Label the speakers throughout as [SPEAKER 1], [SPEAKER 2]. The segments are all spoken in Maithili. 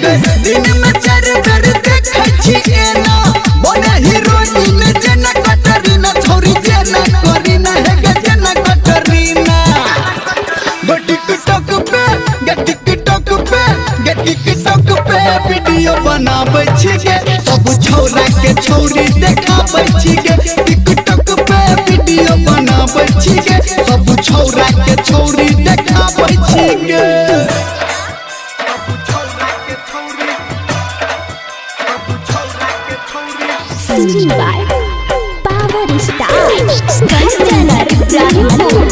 [SPEAKER 1] गे दिन में चार बेर देखै छी एना बने हीरोइन जेना कटरीना छौरी जेना करीना हे गे जेना कटरीना। गे टिकटॉक पे गे टिकटॉक पे गे टिकटॉक पे वीडियो बनाबै छी गे सब छौरा के छौरी देखाबै छी गे टिकटॉक पे वीडियो बनाबै छी गे सब छौरा के छौरी देखाबै छी गे।
[SPEAKER 2] Singing by Power Star Kanchan Ibrahimpur.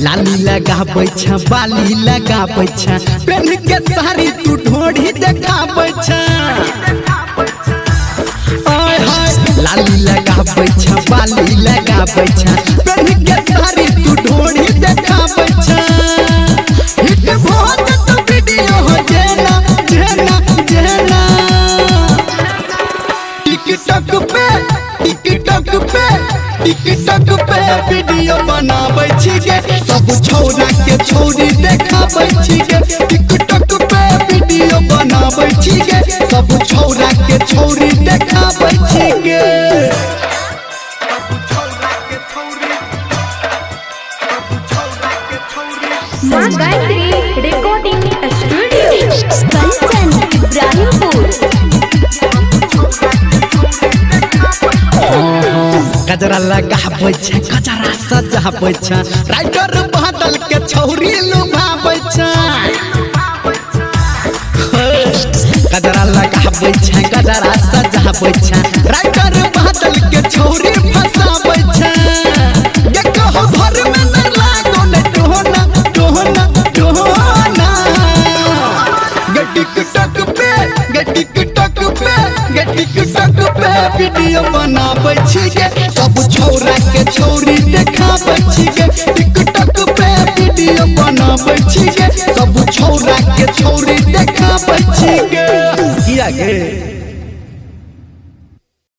[SPEAKER 1] लाली लगाबै छ बाली लगाबै छ पेन के साड़ी तू ढोढ़ी देखाबै छ। आय हाय लाली लगाबै छ बाली लगाबै छ पेन के साड़ी तू ढोढ़ी देखाबै छ। हिट भोज तो वीडियो हो जेना जेना जेना टिकटॉक पे टिकटॉक पे टिकटॉक पे वीडियो बनाबै छी गे सब छौरा के छौरी देखाबै छी गे टिकटॉक पे वीडियो बनाबै छी गे सब छौरा के छौरी देखाबै छी गे।
[SPEAKER 2] माँ गायत्री रिकॉर्डिंग स्टूडियो कंचन इब्राहिमपुर।
[SPEAKER 1] गजरा लगाबै छै गजरा सजाबै छै राइटर बादल के छौरी लुभाबै छै। गजरा लगाबै छै गजरा सजाबै छै राइटर बादल के छौरी फसाबै छै। गे कहो घर में न लागो ने टोना टोना टोना गे टिकटॉक पे गे टिकटॉक पे गे टिकटॉक पे वीडियो बनाबै छी गे सब छौरा के छौरी देखाबै छी गे टिकटॉक पे वीडियो बनाबै छी गे सब छौरा के छौरी देखाबै छी गे। किया गे?